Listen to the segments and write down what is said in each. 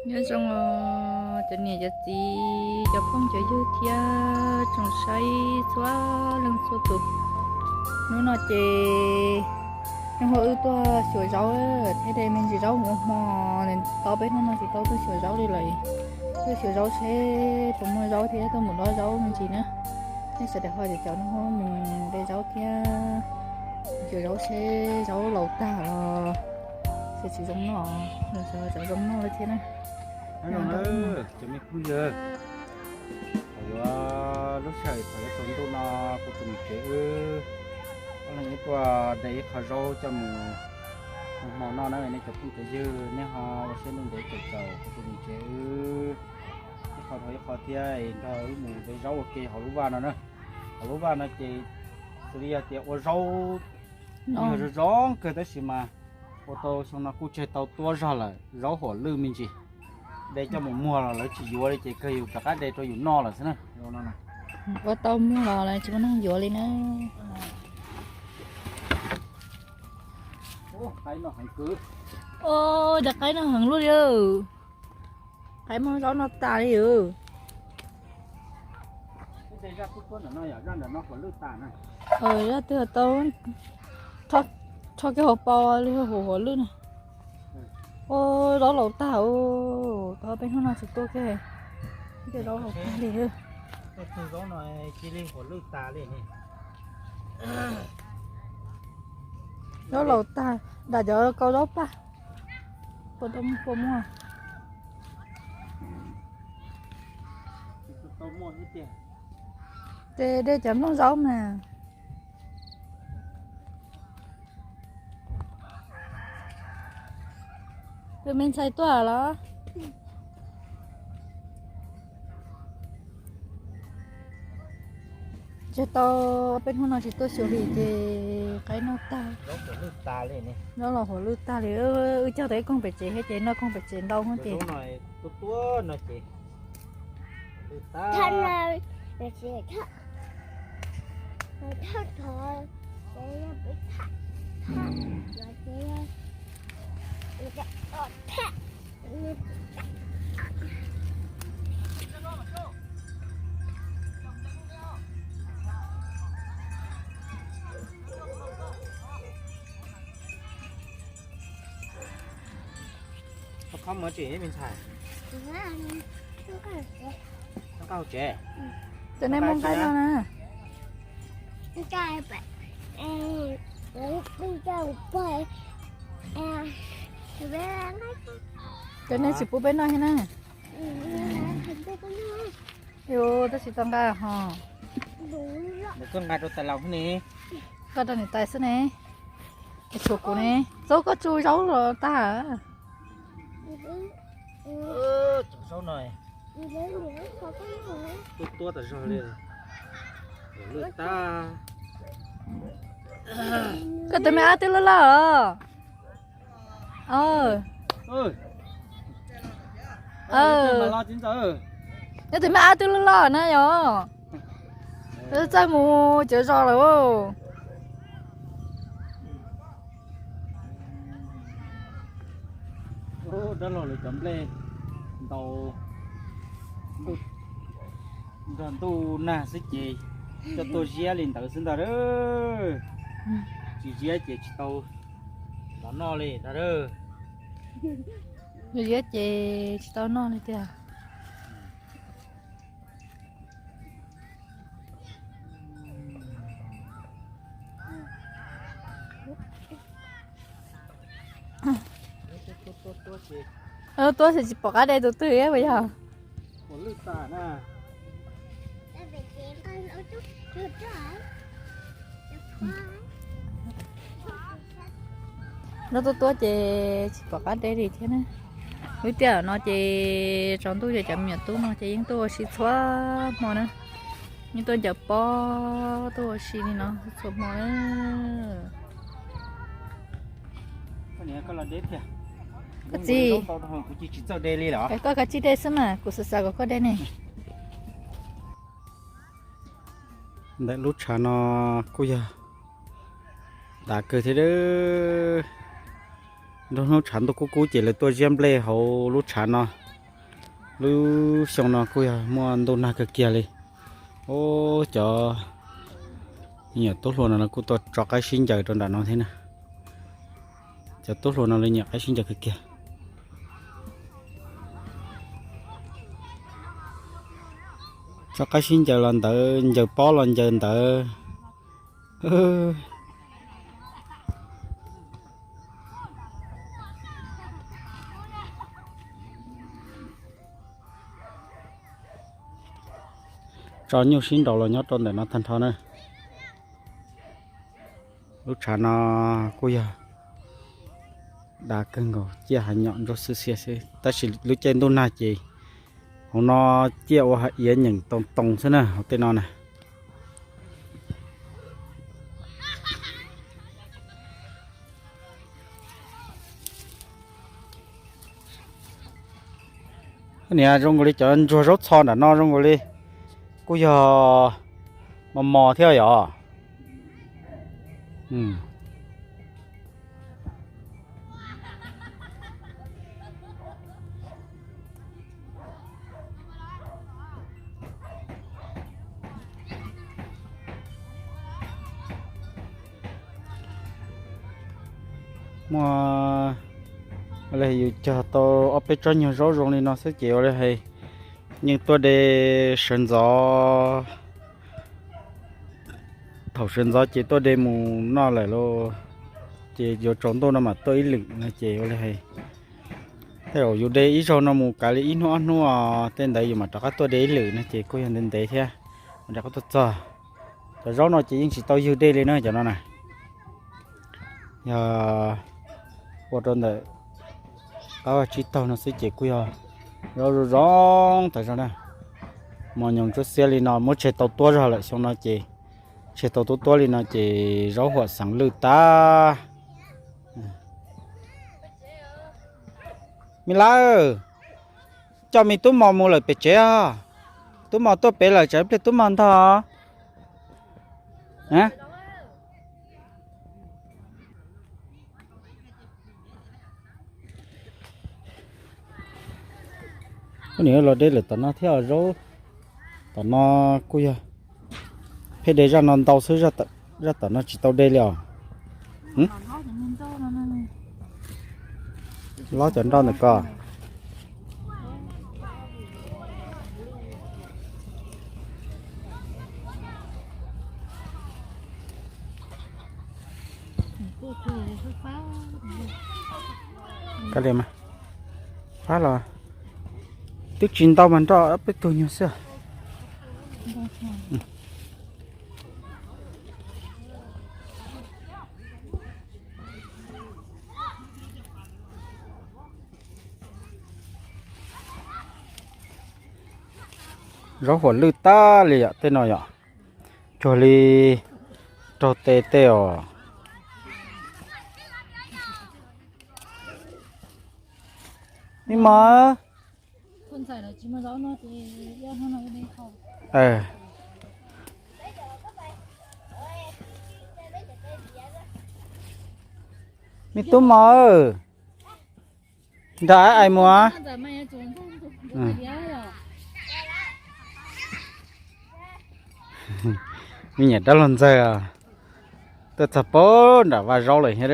Nyob zoo os cov niam cov txiv, cov phooj cov ywg thiab tsoom saib txhua leej txhua tus. Hnub no ces neb hu wb tuaj xyuas zaub thiab de me ntsis zaub mus ua hmo. Tau peb hnub no tsis tau tuaj xyuas zaub li lawm. Tuaj xyuas zaub seb puas muaj zaub thiab tuaj mus dob zaub me ntsis na. Nej sawv daws ho caum neb mus de zaub thiab xyuas zaub seb zaub laus tag los xyov tsis zoo noj, xyov zoo noj li thiab na. Cov me phooj ywg, thaum yuav lub sij hawm thaum yuav tsaus ntuj no kuv tus niam tsev wb ob leeg wb tuaj de ib qho zaub coj mus ua hmo noj na nej cov phooj cov ywg. Nej ho ua siab ntev ntev caum caum kuv tus niam tsev wb ib qho dhau ib qho thiab nrog wb mus de zaub ua ke hauv lub vaj no na. Hauv lub vaj no ces xws li yog tias ua zaub yog zoo zoo kawg tab sis mas ua tau xyoo no kuj tseg tau tuab zog lawm, zaub huam lwj me ntsis. De coj mus muag los lawv tsis yuav li ces kawg yus rov qab de rau yus noj lawm xwb na. Ua tau muag los lawv tsis muaj neeg yuav li na. Cov qaib no heev luaj li. Qaib muaj zaub noj tas li. Zaj twg tau, tho kiag hauv paus li huam huam lwj na. Ua zaub laus tag, tau peb hnub no tsis tuaj kiag, zaub laus tag li. Zaub laus tag, dam cov kau zaub paj, puas muaj? Ces de cov nplooj zaub mas. Tus me ntxhais tuaj los? Tsis tau, peb hnub no tsis tuaj xyuas li ces qaib noj tag. Zaub los huam lwj tag li, wb cog tau ib koog pem tsev thiab ces noj koog pem tsev ntau heev ces. Koj khob mus tsis me ntxhais? Koj hauv tsev? Cov nej muaj nqaij noj na. Cov nej tsis pub peb noj thiab na. Tab sis tau nqa ho. Koj nqa rau tais laus xwb ne. Koj rau niam tais xwb ne. Tshuav kuv ne. Txob koj tsu zaub los tag. Zaub no tuab tuab tas zog li. Lwj tag. Koj tus me ab twb loj loj os. Nyob tus me ab twb loj loj na yog. Txawj mus cov zos lawm. Dab laug lawv cov nplej ntaus nrog ntuj nag xwb ces coj tuaj ziab li ntawd xwb ntag. Tsis ziab ces tsis tau los noj li ntag. Ziab ces tsis tau noj li tiag. Tuab xwb tsis pom qab de tus twg puas yog? Zaub tuab tuab ces tsis pom qab de li thiab na. Lub tiaj no ces tsaus ntuj ces cov me nyuam tub no ces yeej tuaj ua si txhua hmo na. Yeej tuaj ncaws pob tuaj ua si li no txhua hmo na. Koj txiv, koj kav tsij de xwb mas kuv xav xav kom koj de ne. Ntawm lub tshav no kuj yog dav kawg thiab. Nrog hnub tshav ntuj kub kub ces lawv tuaj ziab nplej hauv lub tshav no. Lub xyoo no kuj yog muaj ntuj nag kawg kiag li. Ub, cov me nyuam tub hluas no kuj tuaj tso qaib sib ncaws rau nram no thiab na. Cov tub hluas no li nyiam qaib sib ncaws kawg kiag. Tso qaib sib ncaws los ntawd, ncaws pob los ncaws ntawd. Tso nyuj sib nraus los nyob rau ntawm no tag nrho na. Lub tshav no kuj yog dav kawg nkaus, ciaj hav nyom ntsuab xwb xiab xwb, tab sis lub caij ntuj nag ces hauv no ciaj ua hav iav nyeem too too xwb na, hauv tej no na. Niam, zoo nkaus li cov ntsuag zaub txho nram no zoo nkaus li kuj yog mos mos thiab yom. Muaj, ua li yus cog tau ob peb tsob nyuag zaub zoo li no xwb ces ua li hais yeej tuaj de sawv ntxov. Thaum sawv ntxov ces tuaj de mus noj lawm lauj, ces yuav tsaus ntuj no mam tuaj ib lwm no ces ua li hais, tej zaum yus de ib zaug no mus kav li ib hnub ob hnub os, tej ntawd yus mam rov qab tuaj de ib lwm no ces kuj yog ntev ntev thiab mam rov qab tuaj txog. Cov zaub no ces yeej tsis tau ywg dej li na cov no na. Yog ua rau ntawm qab vaj tsib taug no xwb ces kuj yog zaub zoo zoo tas zog na. Mos nyoos ntsuab xiab li no muab tseg tau tuab zog lawm xyoo no ces tseg tau tuab tuab li no ces zaub huam xeev lwj tag. Me lawm, coj me tub mos mus lawm pem tsev os. Tub mos tuaj pem lawm, tsam ib pliag tub mos ntog. Koj niam los de lawm tom no thiab os zaub. Tom no kuj yog pheej de zaj no ntau xwb, zaj tom no tsis tau de li os. Lob cov nroj ntawm ko. Kab li mas, fab los twb tsis ntau mas nroj peb tug nyuag xwb. Zaub huam lwj tag li yom, tej no yom, cuag li raug tes tej os. Me mos, me tub mos, nrog ais mus. Me nyuam dab laug ntxawg, tuaj txog pem nram vaj zaub lawm thiab.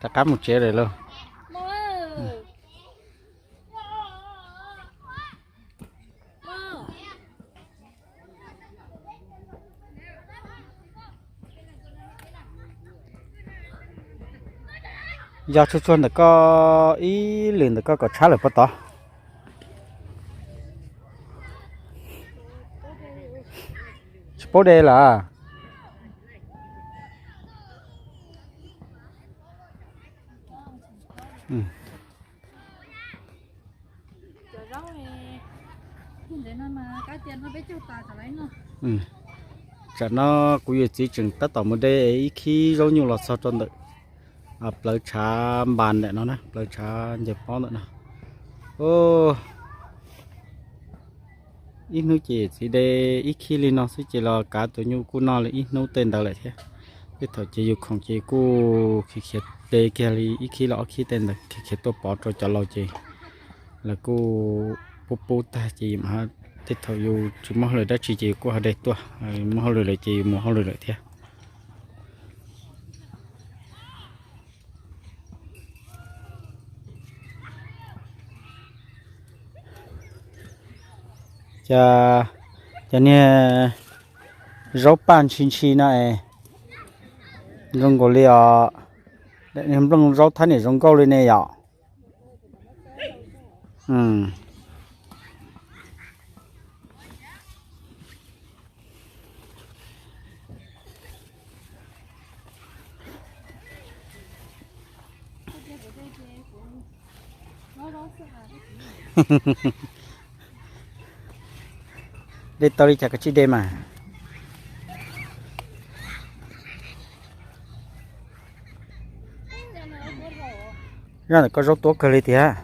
Rov qab mus tsev lawm lauj. Yog tsuag tsuag ntawm koj ib lwm ntawm koj kom tshab lawm puag tod. Tsis paub de lawm. Tsam no kuv yawm txiv tseem tab tom mus de ib khib zaub nyuj los txog rau ntawm plawv tshav npas ntawm no, plawv tshav ncaws pob ntawm no. Ib hnub ces yawm txiv de ib khib li no xwb ces los kav tus nyuj kuj noj li ib hnub tej ntawd lawm thiab. Tej thaum ces yus khoom ces kuj khiav khiav de kiag li ib khib los ob khib tej ntawd khiav khiav tuaj pov rau cov laus ces Lawv kuj pub pub tag ces tej thaum yus tsis muaj hauj lwm dab tsi ces yus kuj ho de tuaj, muaj hauj lwm lawm ces yus mus hauj lwm lawm thiab. Cas, cov niag zaub paj ntshi ntshi no es zoo nkaus li os, niag nplooj zaub thab niam zoo nkauj li ne yom. De tau li cas koj tsis de mas. Zaj ntawm koj zaub tuab kawg li tiag.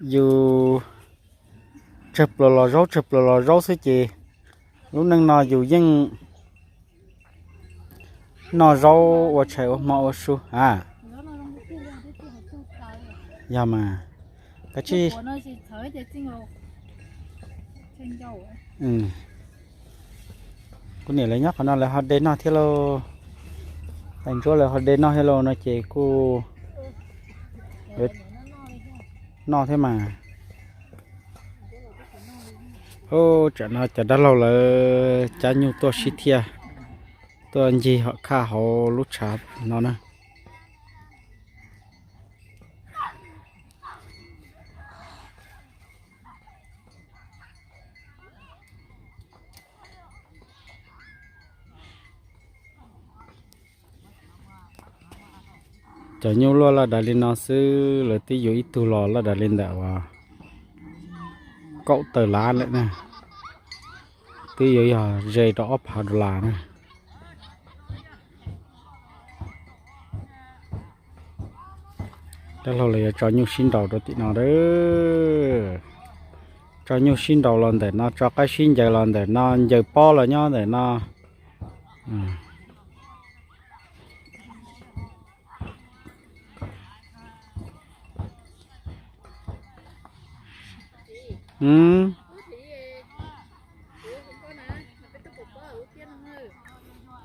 Yus tsawg pluas los zaub, tsawg pluas los zaub xwb ces lub neej no yus yeej noj zaub ua tshais ua hmo ua su a. Yog mas, koj tsis, kuv niam lawv nyob qhov no lawv ho de noj thiab lauj. Tais ntsuab lawv ho de noj thiab lauj no ces kuj noj thiab mas. Tsam no cov dab laug lawv cab nyuj tuaj sib thiaj, tuaj ncig hom khaj hauv lub tshav no na. Cov nyuj luaj laj dav li no xwb lawv twb yuav ib tug los laj dav li ntawm uas kaum tawm lab lawm na, twb yuav yog ze rau ob phav dollar na. Dab laug lawv yuav tso nyuj sib nraus rau tim no a. Tso nyuj sib nraus los ntawm no, tso qaib sib ncaws los ntawm no, ncaws pob los nyob ntawm no.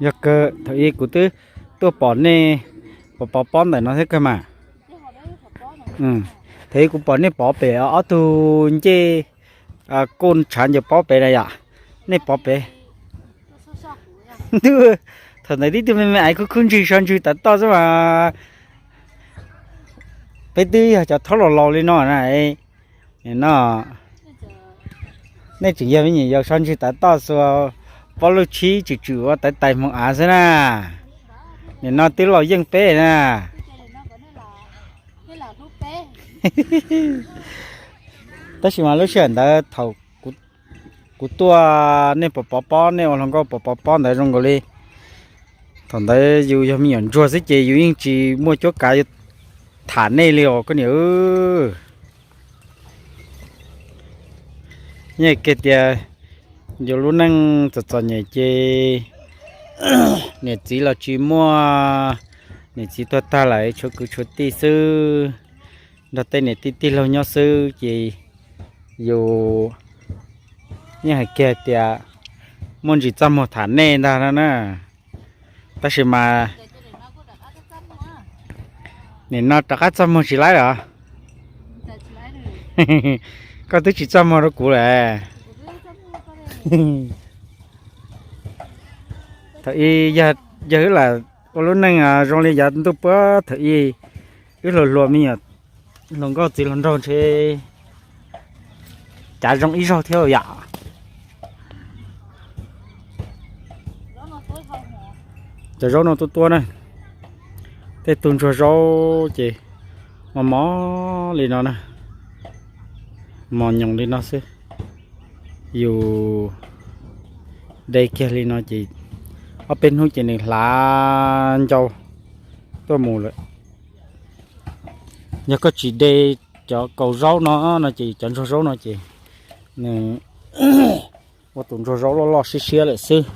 Yog kawg, thaum ub kuv twb tuaj pom nej pov pov pob ntawm no thiab kawg mas. Thaum ub kuv pom nej pov pem ob tug ncej, kuj tshav ncaws pob pem na yom, nej pov pem. Thaum ntawd tib tug me me aiv khub khub ntswg so ntswg tav toj xwb mas. Peb twb yog cov thaub laus laus li no na. No, nej tseem yog me nyuam yaus so ntswg tav toj xuas pob luj tshib tswm tswm ua taiv tais hmoov av xwb na. Nim no twb laus yeej peb na. Tab sis mas lub sij hawm ntawd thaum kuv tuaj nej pov pov pob, nej ua hluas nkauj pov pov pob ntawd zoo nkaus li thaum ntawd yus yog me nyuam ntsuag xwb ces yus yeej tsis muaj cuab kav yuav tham nej li os koj niam. Yeej kiag tias yus lub neej txom txom nyem ces niam txiv los tsis muaj, niam txiv tuag tag lawm tshuav kwv tshuav tij xwb, nrog tej niam tij tij laug nyob xwb ces yus yeej hais kiag tias muaj ntsis txaj muag tham nej ntag no na. Tab sis mas nim no rov qab txaj muag tsis laib lawm. Koj twb tsis txaj muag rau kuv lawm. Thaum ub yog wb lam ua lub neej zoo li yav ntuj puag thaum ub, wb hluas hluas me nyuam hluas nkauj txiv hluas nraug ntshe cav zoo ib zaug thiab yom. Cov zaub no tuab tuab na, tej tug ntsuag zaub ces Mos mos li no na, mos nyoos li no xwb. Yus de kiag li no ces ob peb hnub ces nws hlav ncau tuaj mus lawm. Yog koj tsis de cov kaus zaub no no ces cov ntsuag zaub no ces nws ua tus ntsuag zaub loj loj siab siab lawm xwb.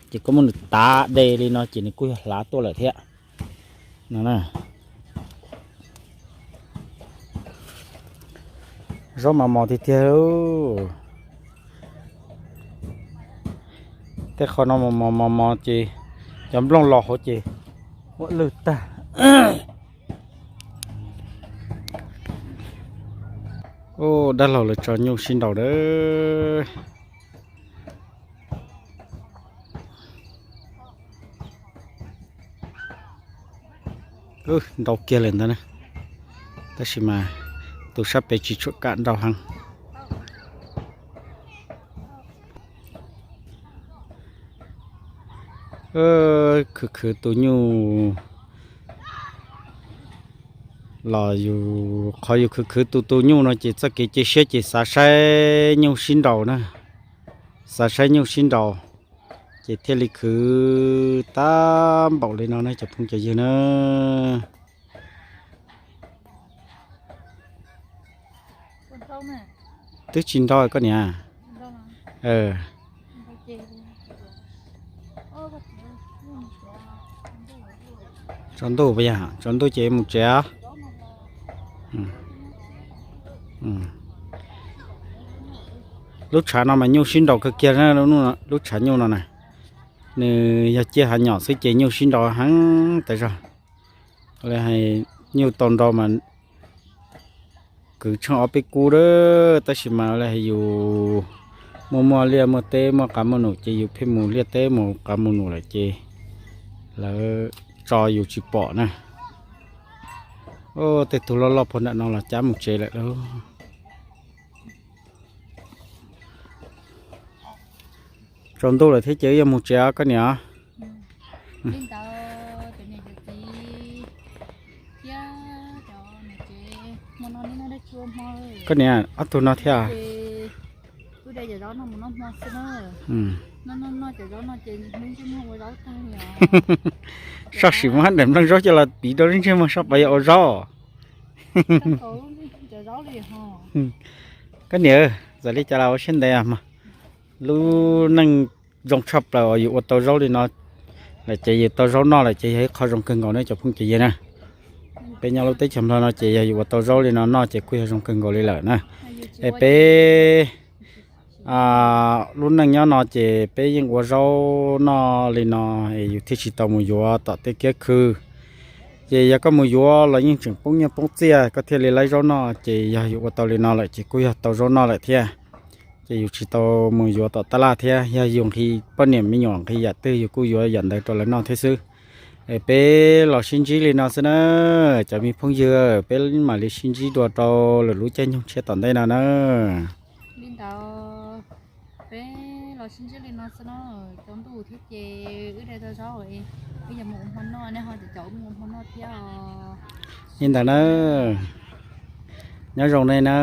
Ces koj muab nws tav de li no ces nws kuj yog hlav tuaj lawm thiab no. Zaub mas mos tiag tiag. Tej qho no mos mos mos mos ces cov nplooj los hauv ces ua lwj tag. Dab laug lawv tso nyuj sib nraus lawm. Ntau kiag lawm ntag na, tab sis mas tus sab pem tsis tshua kam nraus heev. Khwv khwv tus nyuj los yus, qhov yus khwv khwv tus tus nyuj no ces txoj kev cia siab ces xav saib nyuj sib nraus na, xav saib nyuj sib nraus ces thiaj li khwv tab npaum li no na cov phooj cov ywg na. Twb tsis nrau koj niam. Tsaus ntuj puas yog? Tsaus ntuj ces mus tsev. Lub tshav no mas nyuj sib nraus kawg kiag, lub tshav nyuj no na, nws yog ciaj hav nyom xwb ces nyuj sib nraus heev tas zog. Lawv hais nyuj tau nrau mas kwv tsheej ob peb kub a, tab sis mas lawv hais yus muaj muaj liaj muaj teb muaj qav muaj num ces yus pheej mus liaj teb mus qav mus num lawm ces lawv tso yus tsis pom na. Tej tug loj loj puag nram no los cab mus tsev lawm lauj. Tsaus ntuj lawm thiab ces wb yuav mus tsev os koj niam. Koj niam, ob tug no thiab. Soj sim muab daim nplooj zaub coj los piv rau lub ntsej muag soj pais yog ua zaub. Koj niam, txawm li cas los ua siab ntev mog. Lub neej zoo tshaj plaws uas yus ua tau zaub li no lawm ces yus tau zaub noj lawm ces yog ib qho zoo kawg nkaus ne cov phooj cov ywg na. Peb nyob lub teb chaws Nplog no ces yog yus ua tau zaub li no noj ces kuj yog zoo kawg nkaus li lawm na. Es peb lub neej nyob no ces peb yeej ua zaub noj li no es yus thiaj tsis tau mus yuav tom tej kiab khw. Ces yog koj mus yuav los yeej tseem poob nyiaj poob txiaj koj thiaj li laib zaub noj, ces yog yus ua tau li no lawm ces kuj yog tau zaub noj lawm thiab. Ces yus tsis tau mus yuav tom tab laj thiab, yog yus nqhis poj niam me nyuam nqhis yam twg yus kuj yuav yam ntawd rau lawv noj thiab xwb. Es peb los sib ntsib li no xwb na, cov me phooj ywg, peb mam li sib ntsib dua rau lwm lub caij nyoog tshiab tom ntej no na. Li ntawd, peb los sib ntsib li no xwb na, tsaus ntuj thiab ces wb de tau zaub, wb yuav mus ua hmo noj, nej ho caum wb mus ua hmo noj thiab os. Li ntawd na, nyob zoo nej na.